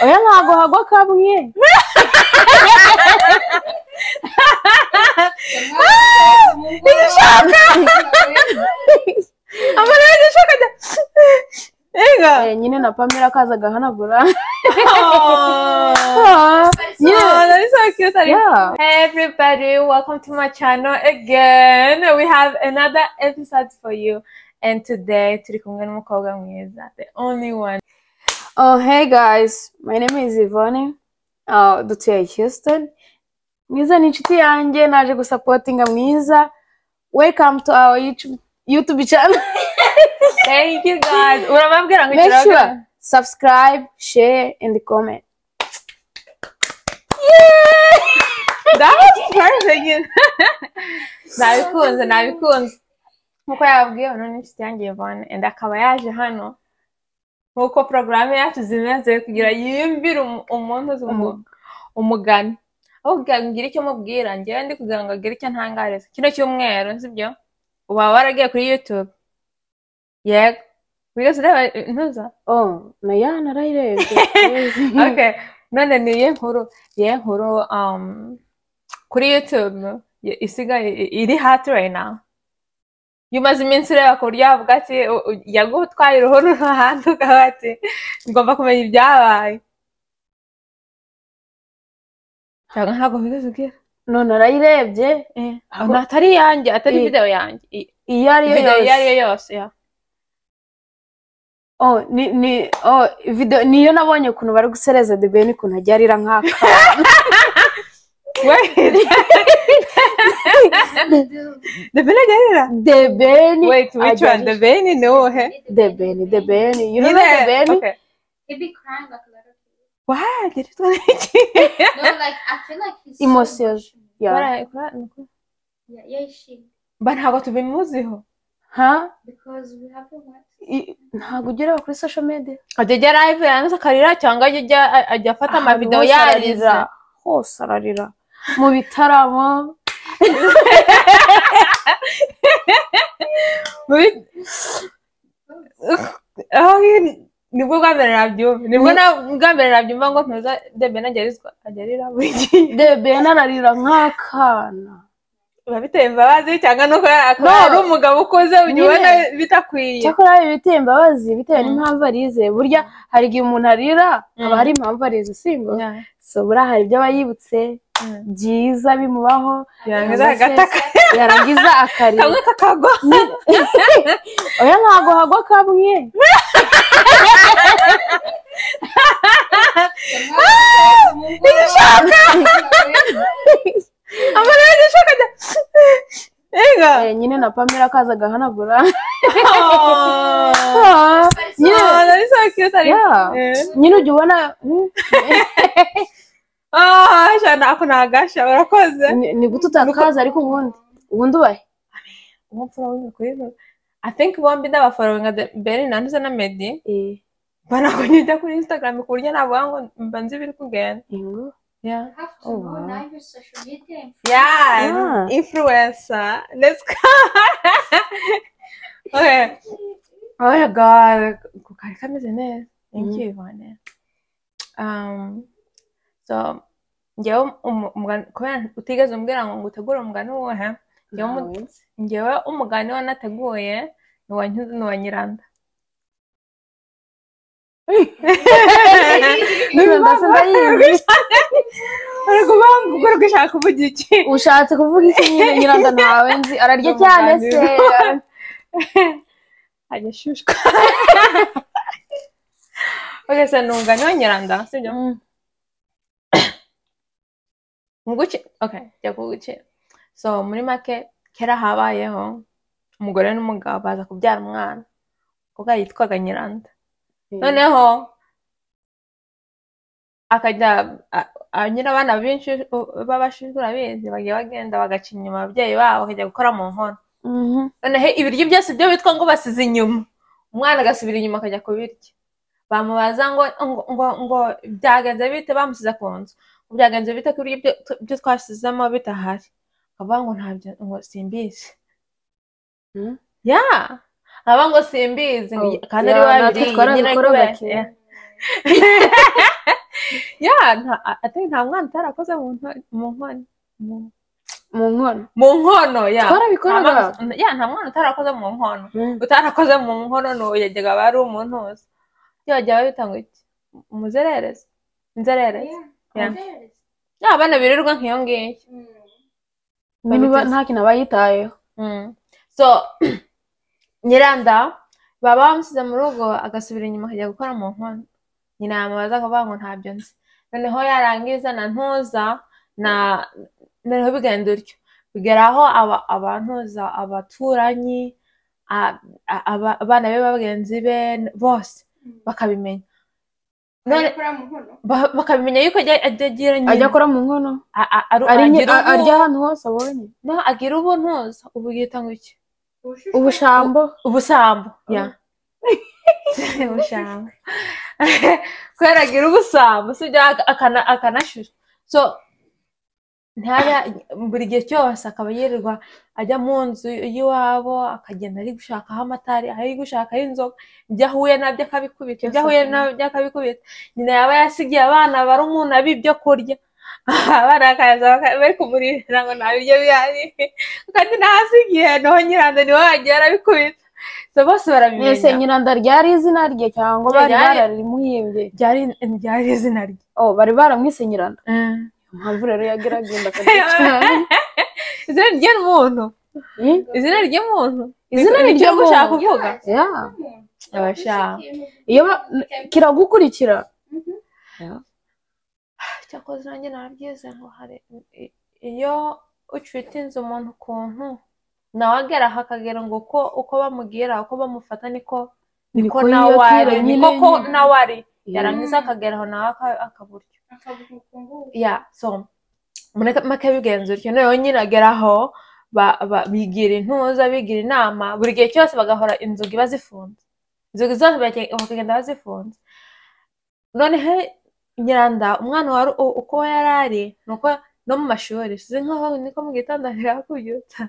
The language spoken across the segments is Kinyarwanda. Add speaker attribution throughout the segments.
Speaker 1: Oya ntago hagwa kamwe.
Speaker 2: Ega.
Speaker 1: Nyine na Pamela akaza agahanagura.
Speaker 2: Oh, that is so cute.
Speaker 1: Yeah.
Speaker 2: Hey everybody, welcome to my channel again. We have another episode for you. And today, turi kumwe n'umukobwa mwiza, the only one.
Speaker 1: Oh, hey guys, my name is Yvonne. Dutuye Houston. Mwiza ni inshuti yanjye, naje gusapotinga Mwiza. Welcome to our YouTube channel.
Speaker 2: Thank you guys. Urababwira ngo
Speaker 1: Make sure subscribe, share and comment.
Speaker 2: Yeah! That was perfect. Nabikunze, nabikunze. Nkuko yababwiye, uno ni inshuti yanjye Yvonne, and akaba yaje hano. Nkuko porogaramu yacu zimeze kugira yiyumvire umuntu umugani. Aho kugira ngo ngire icyo mubwira, njyewe ndi kugira ngo agire icyo ntangariza. Kino cyumweru, sibyo? Uba waragiye kuri YouTube. Yego. Wigeze ureba ntuza?
Speaker 1: Oh, na narayirebye.
Speaker 2: Okay. None ni iyihe nkuru? Iyihe nkuru kuri YouTube isigaye iri hot right now? Iyo umaze iminsi ureba ku buryo wavuga ati yagutwaye uruhu n'ahandi ukaba ati ngomba kumenya ibyabaye. Cyangwa ntabwo wigeze ubwira?
Speaker 1: No, narayirebye.
Speaker 2: Atari iyanjye, atari video yanjye.
Speaker 1: Iyo ariyo
Speaker 2: yose. Iyo ariyo yose, yeah.
Speaker 1: Oh, ni oh video niyo nabonye ukuntu bari gusereza The Ben ukuntu ajya arira nk'aka.
Speaker 2: Wait. The Ben ajya arira?
Speaker 1: The Ben.
Speaker 2: Wait, which one? The Ben no, he?
Speaker 1: The Ben, The Ben. You know The Ben?
Speaker 2: Okay.
Speaker 3: He be crying like a little kid.
Speaker 2: Why? Did you
Speaker 3: No, like I feel like he's
Speaker 1: emotional. Yeah.
Speaker 3: Yeah, yeah, she.
Speaker 2: But ntabwo tubimuziho.
Speaker 1: Huh?
Speaker 3: Because we haven't watched.
Speaker 1: Ntabwo ugera kuri social media.
Speaker 2: Ajya ajya live yarangiza akarira cyangwa ajya afata ama video yarize.
Speaker 1: Hose ararira. Mu bitaramo.
Speaker 2: Nibwo bwa mbere nabyumva. Nibwo bwa mbere nabyumva ngo ntuza The Ben agerira buri gihe.
Speaker 1: The Ben ararira nk'akana.
Speaker 2: Biba biteye imbabazi cyangwa nuko ari umugabo ukuze ujya ubona bitakwiye.
Speaker 1: Cyakora biteye imbabazi bitewe n'impamvu arize. Burya hari igihe umuntu arira haba hari impamvu arize, singo. So buriya hari ibyo aba yibutse byiza bimubaho, yarangiza akarira.
Speaker 2: Kamwe kakagwa.
Speaker 1: Oya ntago hagwa kamwe.
Speaker 2: Ega.
Speaker 1: Nyine na Pamela akaza agahanagura.
Speaker 2: Oh, that is so cute.
Speaker 1: Yeah. Nyine ujya ubona
Speaker 2: ah, jana ako nagasha urakoze.
Speaker 1: Ni gute utakaza ariko ubundi ubahe?
Speaker 2: Umupfura w'imikuru. I think bombi ndabafollowinga The Ben na Ntuze na Meddy. Bana njya kuri Instagram ku buryo navuga ngo mba nzi ibiri kugenda.
Speaker 1: Ingo.
Speaker 2: Yeah.
Speaker 3: You have to know now your social media influencer.
Speaker 2: Yeah, influencer. Let's go. Okay. Oh my God. Kari kameze neza. Thank you, Yvonne. So, njyewe umugani kubera utigeze umbwira ngo ngutegure umugani wowe, njyewe umugani wa nateguye ni uwa Ntuze n'uwa Nyiranda. Ushaka kuvuga iki?
Speaker 1: Ushatse kuvuga iki nyine? Nyiranda ntawe nzi, ararya cyane se.
Speaker 2: Ajya ashushwa. Okay, so ni umugani wa Nyiranda, sibyo? Okay, jya kugucira. So muri make kera habayeho umugore n'umugabo baza kubyara umwana. Umukobwa yitwaga Nyiranda. Noneho akajya nyine abana benshi b'abashinzwe urabizi bagiye bagenda bagaca inyuma ababyeyi babo bakajya gukora mu nkono. Noneho ibiryo byose byo bitwa ngo basize inyuma, umwana agasubira inyuma akajya kubirya. Bamubaza ngo ngo ngo byagenze bite, bamusize ku nzu, byagenze bite ko ibiryo byo twasizemo bitahari, akavuga ngo ntabyo, ngo simbizi. Yeah, aba ngo simbizi kandi ari wabiriye nyine kubera. Yeah, I think nta mwana utarakoze mu nkono.
Speaker 1: Mu nkono.
Speaker 2: Mu nkono, yeah.
Speaker 1: Twarabikoraga.
Speaker 2: Yeah, nta mwana utarakoze mu nkono. Utarakoze mu nkono no yajyaga aba ari umuntu wose. Bajya babita ngo iki? Umuzererezi. Inzererezi.
Speaker 3: Yeah.
Speaker 2: Yeah, abana birirwa nk'iyo ngiyo.
Speaker 1: Nta kintu aba yitayeho.
Speaker 2: So Nyiranda baba bamusize mu rugo agasubira inyuma akajya gukora mu nkono. Nyina yamubaza akavuga ngo ntabyo nzi. Noneho yarangiza na ntuza na noneho bigenda utyo. Bigeraho abantuza abaturanyi abana be bagenzi be bose bakabimenya. Bakabimenya yuko agira nyina.
Speaker 1: Ajya akora mu nkono. Arya ahantu hose abonye.
Speaker 2: No, agira ubuntuza ubu yita ngo iki?
Speaker 1: Ubushambo.
Speaker 2: Ubusambo. Yeah. Ubushambo. Kubera agira ubusambo sibyo akanashusha. So buri gihe cyose akaba yirirwa ajya mu nzu y'iwabo akagenda ari gushakaho amatari, ari gushakaho inzoga, ibyo ahuye nabyo akabikubita, ibyo ahuye nabyo akabikubita. Nyina yaba yasigiye abana barumuna be ibyo kurya, abana bakaza bari kumurira ngo nta biryo bihari, kandi ntahasigiye noho Nyiranda niwe wagiye arabikubita. So bose barabimenya.
Speaker 1: Ese Nyiranda ryari izina rye cyangwa bari bararimuhimbye?
Speaker 2: Ryari izina rye.
Speaker 1: Oh, bari baramwise Nyiranda. Impamvu rero yagiraga inda cyane.
Speaker 2: Izina ry'umuntu. Izina ry'umuntu.
Speaker 1: Izina
Speaker 2: ryo gushaka kuvuga.
Speaker 1: Yeah.
Speaker 2: Abashaka.
Speaker 1: Iyo kiragukurikira.
Speaker 2: Cyakoze nanjye narabyize ngo hari iyo ucwita inzu umuntu ukuntu nawe agera akagera ngo uko bamugira uko bamufata niko nawe ari niko nawe ari yarangiza akageraho nawe akaburyo. Yeah, so muri make bigenze utyo noneho nyine ageraho bigira intuza bigira inama buri gihe cyose bagahora inzugi bazifunze, inzugi zose bakagenda bazifunze. Noneho Nyiranda umwana wari uko yari ari nuko no mu mashuri sizi nkaho niko mu gitondo birakubyutsa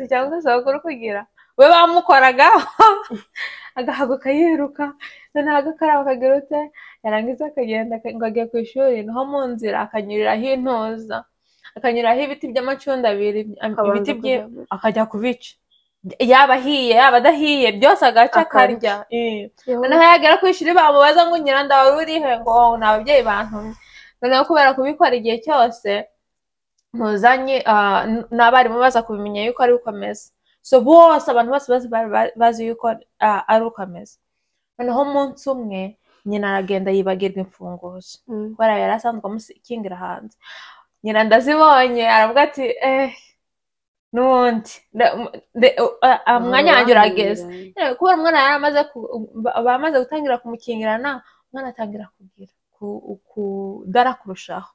Speaker 2: cyangwa sogokuru kugira we bamukoragaho agahaguka yiruka noneho agakaraba akagira ute yarangiza akagenda ngo agiye ku ishuri, naho mu nzira akanyuriraho intuza akanyuriraho ibiti by'amacunda abiri ibiti bye akajya kubica, yaba ahiye yaba adahiye byose agaca akarya. Noneho yagera ku ishuri bamubaza ngo Nyiranda wari urihe ngo ni ababyeyi bantumye. Noneho kubera kubikora igihe cyose ntuzanye n'abarimu baza kubimenya yuko ari ukomeza. So bose abantu bose bazi yuko ari ukomeza. Noneho umunsi umwe nyina aragenda yibagirwa imfunguzo kubera yari asanzwe amukingira hanze. Nyina ndazibonye aravuga ati n'ubundi umwanya wanjye urageze. Kubera umwana yari bamaze gutangira kumukingirana, umwana atangira kugira kudara kurushaho.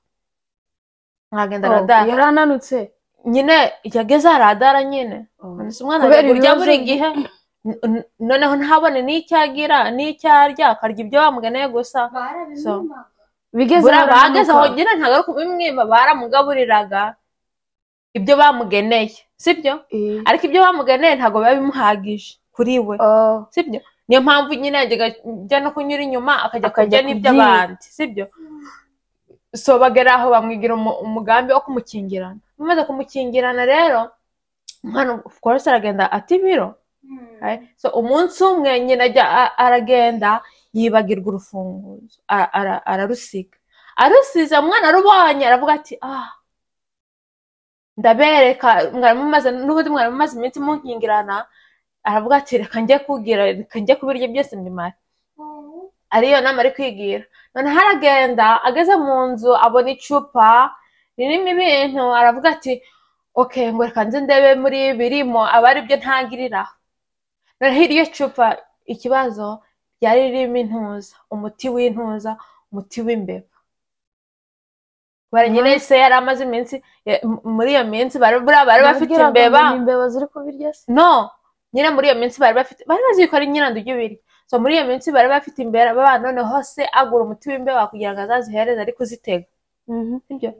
Speaker 2: Nkagenda aradara.
Speaker 1: Yarananutse.
Speaker 2: Nyine yageze aradara nyine. Umwana kurya buri gihe noneho ntabone n'icyo agira n'icyo arya akarya ibyo bamugeneye gusa. Bageze aho nyine ntabwo ari kubimwiba, baramugaburiraga ibyo bamugeneye sibyo, ariko ibyo bamugeneye ntabwo biba bimuhagije kuri we sibyo. Niyo mpamvu nyine yajyaga ajya no kunyura inyuma akajya kurya n'iby'abandi sibyo. So bagera aho bamwigira umugambi wo kumukingirana. Bamaze kumukingirana rero umwana of course aragenda ata ibiro. So umunsi umwe nyina ajya aragenda yibagirwa urufunguzo ararusiga, arusize umwana arubonye aravuga ati ndabereka n'ubundi mwari mumaze iminsi munkingirana. Aravuga ati reka njye kugira reka njye kubirya byose mbimare. Ariyo nama ari kwigira. Noneho aragenda ageze mu nzu abona icupa ririmo ibintu aravuga ati okay ngo reka nze ndebe muri birimo aba ari byo ntangiriraho. Noneho iryo cupa ikibazo ryari ririmo intuza, umuti w'intuza, umuti w'imbeba. Kubera nyine se yari amaze iminsi muri iyo minsi bari bafite imbeba.
Speaker 1: Imbeba ziri kubirya se?
Speaker 2: No, nyine muri iyo minsi bari bafite bari bazi ko ari Nyiranda ujya ubirya. So muri iyo minsi bari bafite imbeba, noneho se agura umuti w'imbeba kugira ngo azazihereze ari kuzitega.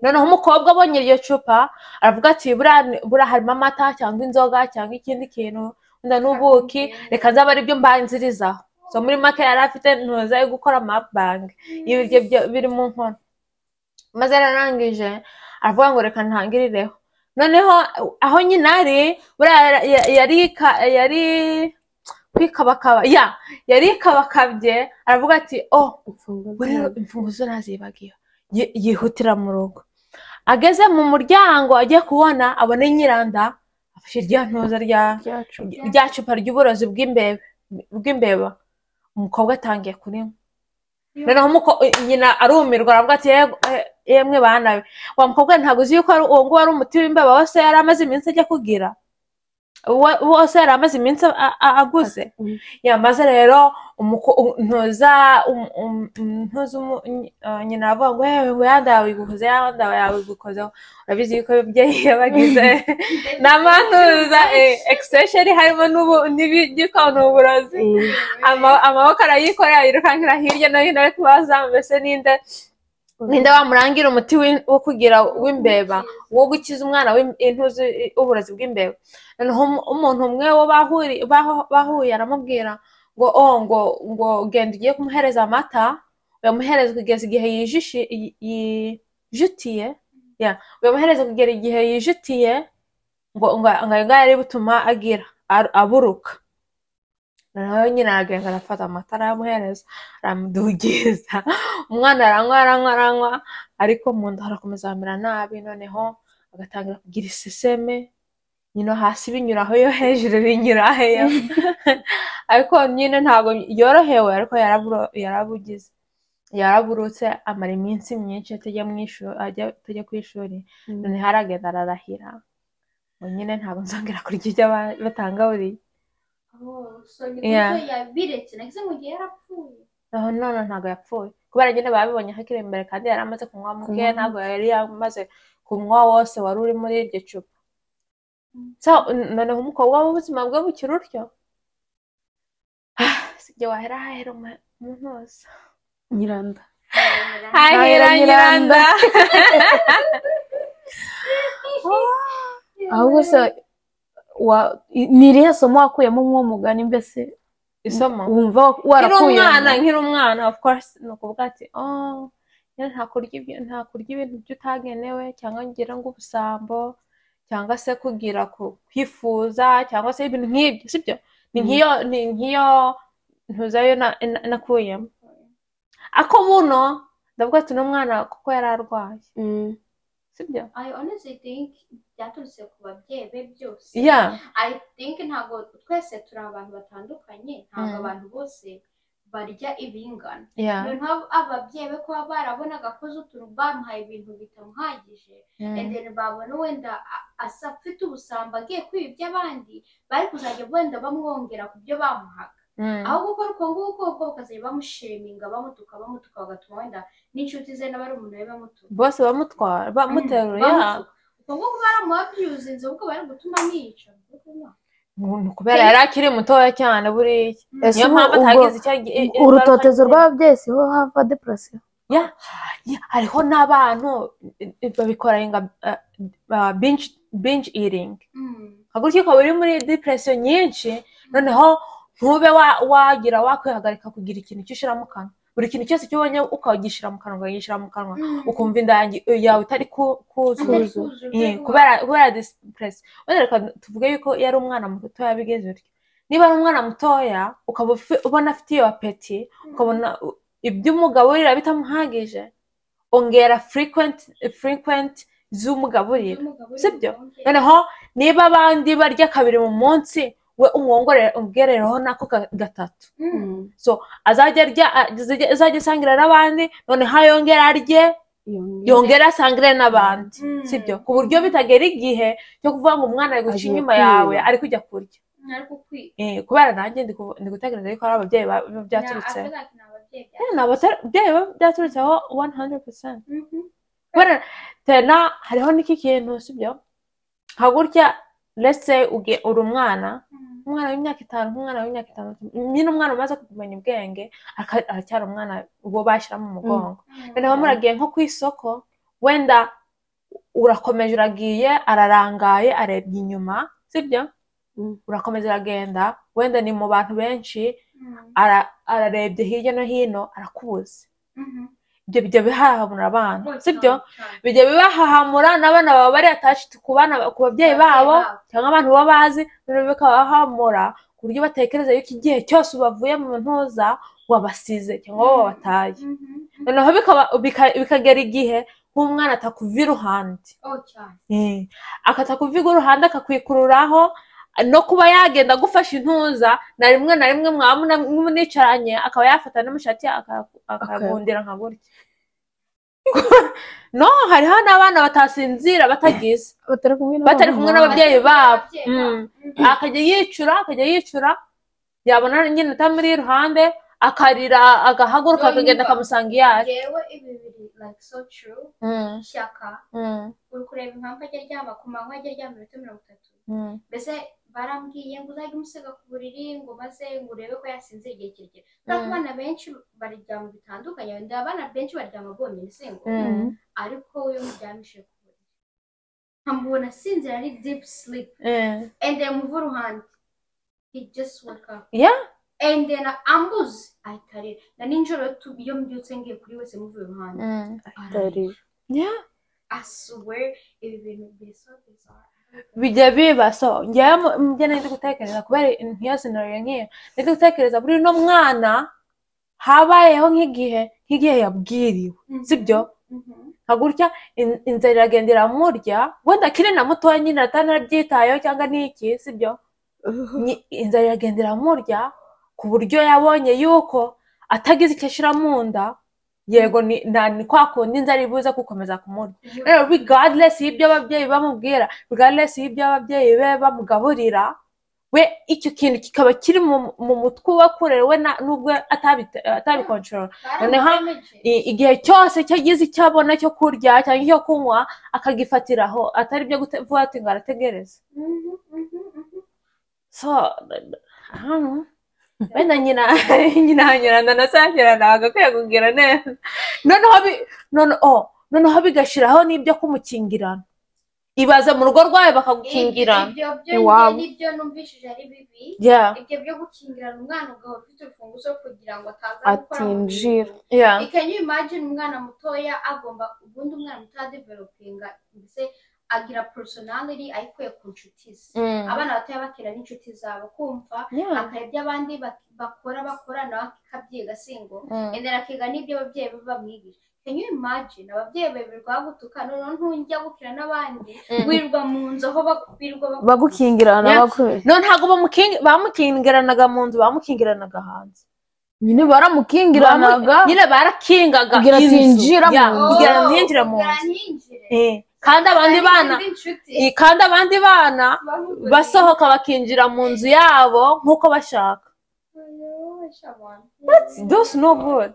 Speaker 2: Noneho umukobwa abonye iryo cupa aravuga ati buriya harimo amata cyangwa inzoga cyangwa ikindi kintu wenda n'ubuki, reka nzaba aribyo mbanzirizaho. So muri make yari afite ntuza yo gukora mukbang y'ibiryo biri mu nkono. Maze yararangije aravuga ngo reka ntangirireho. Noneho aho nyina ari, buriya yari kwikabakaba, ya yari ikabakabye, aravuga ati: "Oh, buriya imfunguzo nazibagiwe." Yihutira mu rugo, ageze mu muryango agiye kubona, abone Nyiranda afashe rya ntuza rya cupa ry'uburozi bw'imbeba. Umukobwa atangiye kurinywa. Noneho nyina arumirwa, aravuga ati: "Yego, yemwe bana be, wa mukobwa, ntabwo uzi yuko uwo nguwo ari umuti w'imbeba wose yari amaze iminsi ajya kugira, wose yari amaze iminsi aguze?" Yamaze rero ntuza ntuza nyina aravuga ngo: "Yewe, ngo yanda yawe igukoze, yanda yawe igukozeho." Urabizi yuko ababyeyi bagize n'amantuza, especially harimo n'ibyitwa ni uburozi. Amaboko arayikorera, yirukankira hirya no hino, ari kubaza mbese ninde wamurangira umuti wo kugira w'imbeba, wo gukiza umwana intuzi uburozi bw'imbeba. Noneho umuntu umwe wo bahuye aramubwira ngo: "Oh, ngo genda ugiye kumuhereza amata, uyamuhereza kugeza igihe yijutiye, ya uyamuhereza kugera igihe yijutiye, ngo ayo ngayo ari butuma agira aburuka." Noneho nyina aragenda, arafata amata, arayamuhereza, aramudugiza. Umwana aranywa, aranywa, aranywa, ariko mu nda harakomeza hamera nabi. Noneho agatangira kugira iseseme nyine, hasi binyuraho, yo hejuru binyuraho, ariko nyine ntabwo yorohewe. Ariko yarabugize, yaraburutse, amara iminsi myinshi atajya mu ishuri, atajya ku ishuri. Noneho aragenda ararahira ngo: "Nyine ntabwo nzongera kurya ibyo batangaburiye."
Speaker 3: Oh, so ni
Speaker 2: Yeah.
Speaker 3: gutyo yabiretse? Nagize ngo igihe yarapfuye.
Speaker 2: Aho none ntabwo yapfuye, kubera nyine babibonye hakiri imbere, kandi yari amaze kunywa muke.
Speaker 1: Kunywa.
Speaker 2: Ntabwo yari yamaze kunywa wose wari uri muri iryo cupa. So noneho umukobwa w'ubuzima bwe bukiri utyo, sibyo wahera hahera umuntuza.
Speaker 1: Nyiranda.
Speaker 2: Hahera
Speaker 1: Nyiranda.
Speaker 2: Nyiranda.
Speaker 1: Ahubwo se ni irihe somo wakuyemo mw'uwo mugani mbese?
Speaker 2: Isomo?
Speaker 1: Wumva
Speaker 2: Nkiri
Speaker 1: warakuyemo.
Speaker 2: umwana, nkiri umwana, of course ni ukuvuga ati: "Oh, nyine nta kurya ibyo, nta kurya ibintu by'utagenewe, cyangwa ngira ngo ubusambo, cyangwa se kugira kwifuza, cyangwa se ibintu nk'ibyo." Sibyo? Ni nk'iyo ntuzayo nakuyemo. Ako buno ndavuga ati n'umwana kuko yari arwaye, sibyo?
Speaker 3: I honestly think byaturutse ku babyeyi be byose. I think ntabwo twese turi abantu batandukanye, ntabwo abantu bose barya ibingana. Noneho ababyeyi be kuba barabonaga ko utuntu bamuhaye ibintu bitamuhagije, and then babona wenda asa afite ubusambo, agiye kwiba iby'abandi, bari kuzajya wenda bamwongera ku byo bamuhaga, aho gukora uko nguko, ubwo bakazajya bamusheminga, bamutuka, bamutuka, bagatuma wenda n'inshuti ze n'abarumuna be bamutuka.
Speaker 2: Bose bamutwara, bamuteruye.
Speaker 3: Bamutuka. Ubwo nguko baramuabusinze, ahubwo bari gutuma nica.
Speaker 2: Ni ukubera yari akiri mutoya cyane buriya.
Speaker 1: Ese
Speaker 2: Niyo
Speaker 1: ubu
Speaker 2: mpamvu
Speaker 1: ubwo
Speaker 2: atagize icyo
Speaker 1: urutotezo rw'ababyeyi siho hava depression?
Speaker 2: Yeah, hariho n'abantu babikora nga binge eating. Nka gutya ukaba uri muri depression nyinshi, noneho ntube wagira wakwihagarika kugira ikintu cyo ushyira mu kanwa. Buri kintu cyose icyo ubonye ukagishyira mu kanwa, ukagishyira mu kanwa, ukumva inda yawe itari kuzura.
Speaker 3: Atari kuzura.
Speaker 2: Kubera depression. Wenda reka tuvuge yuko yari umwana mutoya bigeze utyo. Niba ari umwana mutoya, ukaba ubona afite iyo appétit, ukabona ibyo umugaburira bitamuhagije, ongera frequent z'umugaburira, sibyo? Noneho niba abandi barya kabiri mu munsi, we umwongorere, umgerereho nako gatatu. So azajya arya, azajya asangira n'abandi, noneho ayongere arye, yongere asangire n'abandi, sibyo? Ku buryo bitagera igihe cyo kuvuga ngo umwana ari guca
Speaker 1: Agiye
Speaker 2: inyuma
Speaker 1: kwiba.
Speaker 2: yawe, ari kujya kurya.
Speaker 3: Ariko kwiga.
Speaker 2: Kubera nanjye ndi gutekereza yuko ari ababyeyi byaturutseho.
Speaker 3: Ni ababyeyi.
Speaker 2: Ni ababyeyi byaturutseho 100%. Kubera tena hariho n'iki kintu, sibyo? Nka gutya, let's say uri umwana w'imyaka 5, nk'umwana w'imyaka 6 nyine, umwana umaze kumenya ubwenge, aracyari umwana uwo bashyira mu mugongo. Noneho muragiye nko ku isoko, wenda urakomeje uragiye, ararangaye, arebye inyuma, sibyo? Urakomeza uragenda, wenda ni mu bantu benshi. Ararebye hirya no hino, arakubuze. Ibyo bijya bihahamura abana, sibyo? Bijya bibahahamura n'abana baba bari attached ku bana, ku babyeyi babo cyangwa abantu baba bazi, noneho bikabahamura ku buryo batekereza yuko igihe cyose ubavuye mu ntuza wabasize cyangwa wabataye. Noneho bikagera igihe nk'umwana atakuva iruhande.
Speaker 3: Oh, cyane.
Speaker 2: Akatakuva iruhande, akakwikururaho, no kuba yagenda agufasha intuza, na rimwe na rimwe mwaba municaranye, akaba yafata n'amashati akayagundira nka gutya. No hariho n'abana batasinzira batagize
Speaker 1: batari kumwe
Speaker 2: batari kumwe n'ababyeyi babo.
Speaker 3: Ababyeyi babo.
Speaker 2: Akajya yicura, akajya yicura, yabona nyine utamuri iruhande akarira, agahaguruka,
Speaker 3: Yo,
Speaker 2: akagenda,
Speaker 3: yumva.
Speaker 2: akamusanga iyo ari.
Speaker 3: Yewe, ibi biri like so true. Shyaka, uri kureba impamvu ajya aryama ku manywa, ajya aryama iminota 30. Mbese barambwiye ngo uzajye umusiga ku buriri, ngo maze ngo urebe ko yasinzira igihe kirekire, kubera ko abana benshi baryama bitandukanye. Wenda abana benshi baryama bonyine, se ngo ariko iyo umuryamishije ku buriri nkamubona asinzira ari deep sleep and then muva uruhande, he just wake up and then ambuze, ahita arira. Na nijoro iyo mbyutse ngiye kuri wese muvuye iruhande, ararira. I swear, ibi bintu biri so bizarre.
Speaker 2: Bijya biba. So njyewe njye nari ndi gutekereza, kubera nk'iyo scenario nk'iyo, ndi gutekereza buri uno mwana habayeho nk'igihe yabwiriwe, sibyo?
Speaker 3: Mhm.
Speaker 2: Nka gutya inzara iragenda iramurya, wenda akiri na mutoya nyine, atanabyitayeho cyangwa n'iki, sibyo? Inzara iragenda iramurya ku buryo yabonye yuko atagize icyo ashyira mu nda, yego, ni kwa kundi inzara ibuze gukomeza kumurya. Rero regardless y'ibyo ababyeyi bamubwira, regardless y'ibyo ababyeyi be bamugaburira, we icyo kintu kikaba kiri mu mutwe we kure we nubwo atabikontorora. Noneho
Speaker 3: Baramuremeje.
Speaker 2: Igihe cyose cyo agize icyo abona cyo kurya cyangwa icyo kunywa, akagifatiraho, atari ibyo kuvuga ati ngo arategereza. So I don't know. Wenda nyina nyiranda na sakira ntabwo akwiye kugira neza. Noneho noneho bigashiraho n'ibyo kumukingirana. Ibaza mu rugo rwawe bakagukingirana.
Speaker 3: Ibyo byo
Speaker 1: Iwabo.
Speaker 3: Njye nibyo numvishije ari bibi. Ibyo byo gukingirana umwana, ugahora ufite urufunguzo kugira ngo ataza gukora mu
Speaker 1: Atinjira.
Speaker 3: bintu. Can you imagine umwana mutoya agomba, ubundi umwana mutoya developinga, mbese agira personality ayikuye ku nshuti ze. Abana batoya bakina n'inshuti zabo, kumva akareba ibyo abandi bakora nawe akabyiga, singo? And then akiga n'ibyo ababyeyi be bamwigisha. Can you imagine ababyeyi bawe birirwa bagutuka, noneho ntujya gukina n'abandi, wirirwa mu nzu aho birirwa
Speaker 1: bagukingirana?
Speaker 2: No, ntabwo bamukingiranaga mu nzu, bamukingiranaga hanze.
Speaker 1: Nyine baramukingiranaga.
Speaker 2: Nyine barakingaga
Speaker 1: Kugira
Speaker 2: inzu.
Speaker 1: atinjira mu nzu.
Speaker 2: Kugira ngo ntiyinjire mu
Speaker 3: Kugira
Speaker 2: nzu.
Speaker 3: ntiyinjire.
Speaker 2: Kandi abandi bana
Speaker 3: Hari izindi nshuti
Speaker 2: kandi abandi bana
Speaker 3: bamuguriye.
Speaker 2: basohoka bakinjira mu nzu yabo nk'uko bashaka.
Speaker 3: Ayo, shabana.
Speaker 2: That's no good.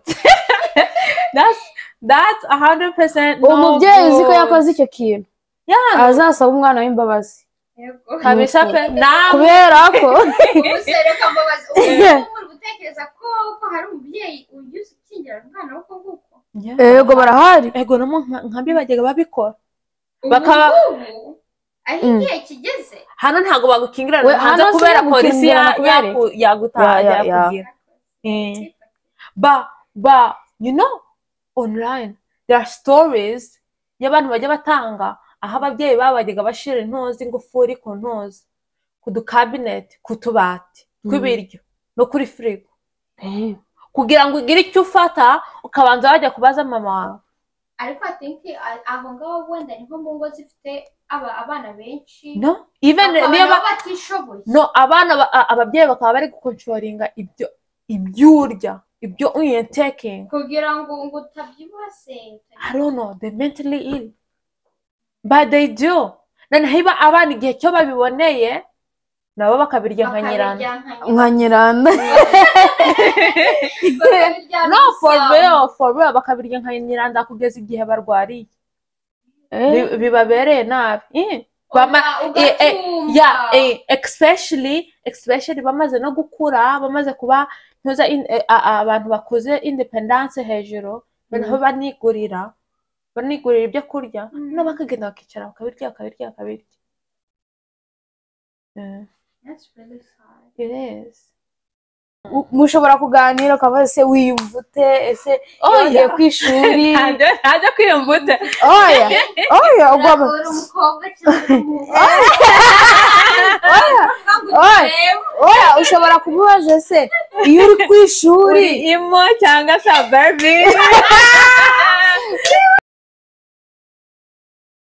Speaker 2: That's 100% no
Speaker 1: Umubyeyi uzi ko
Speaker 2: good.
Speaker 1: yakoze icyo kintu azasaba umwana w'imbabazi.
Speaker 3: Yego.
Speaker 2: Kabisa pe, namwe.
Speaker 1: Kubera ko
Speaker 3: Ubu se reka mbabaze, ubu ngubu muri gutekereza ko hari umubyeyi ujya ukingira umwana we uko nguko?
Speaker 1: Yego, barahari.
Speaker 2: Ego, no mu nkambi bajyaga babikora.
Speaker 3: Ubu ngubu aho igihe kigeze.
Speaker 2: Hano ntabwo bagukingirana
Speaker 1: We,
Speaker 2: hanze
Speaker 1: hano si
Speaker 2: kubera polisi
Speaker 1: bagukingirana kubera
Speaker 2: yagutaha,
Speaker 1: Ya.
Speaker 2: yakugira. But you know, online there are stories y'abantu bajya batanga aho ababyeyi babo bajyaga bashira intozi, ingufuri ku ntozi, ku dukabineti, ku tubati tw'ibiryo no kuri firigo, kugira ngo ugire icyo ufata ukabanza wajya kubaza mama wawe.
Speaker 3: Ariko I think aho ngaho wenda ni nko mu ngo zifite abana benshi,
Speaker 2: No, even
Speaker 3: bakaba
Speaker 2: niyo
Speaker 3: nabo batishoboye.
Speaker 2: No, abana ababyeyi bakaba bari gukontrolinga ibyo urya, ibyo taking,
Speaker 3: kugira ngo utabyibuha se.
Speaker 2: I don't know, they're mentally ill, but they do. Noneho iba abana igihe cyo babiboneye nabo bakabirya nka nyirana.
Speaker 3: Bakabirya nka
Speaker 1: Nka nyiranda.
Speaker 3: Bakabirya
Speaker 2: No, for
Speaker 3: ibisambo.
Speaker 2: real, for real, bakabirya nka nyiranda kugeza igihe barwariye. Bibabereye nabi.
Speaker 3: Ugatumba.
Speaker 2: Yeah, especially bamaze no gukura, bamaze kuba ntuza abantu bakuze, independence hejuru, noneho banigurira ibyo kurya, noneho bakagenda bakicara bakabirya, bakabirya, bakabirya. Yeah,
Speaker 3: That's really sad.
Speaker 2: it is.
Speaker 1: Mushobora kuganira ukabaza, ese wiyumva ute, ese
Speaker 2: Oya.
Speaker 1: yongeye ku ishuri?
Speaker 2: Ntabyo kwiyumva ute.
Speaker 1: Oya, ugomba
Speaker 3: Uri umukobwa cyangwa umuhungu?
Speaker 1: Oya, ushobora kumubaza, ese iyo uri ku ishuri
Speaker 2: Uri emo cyangwa se Barbie?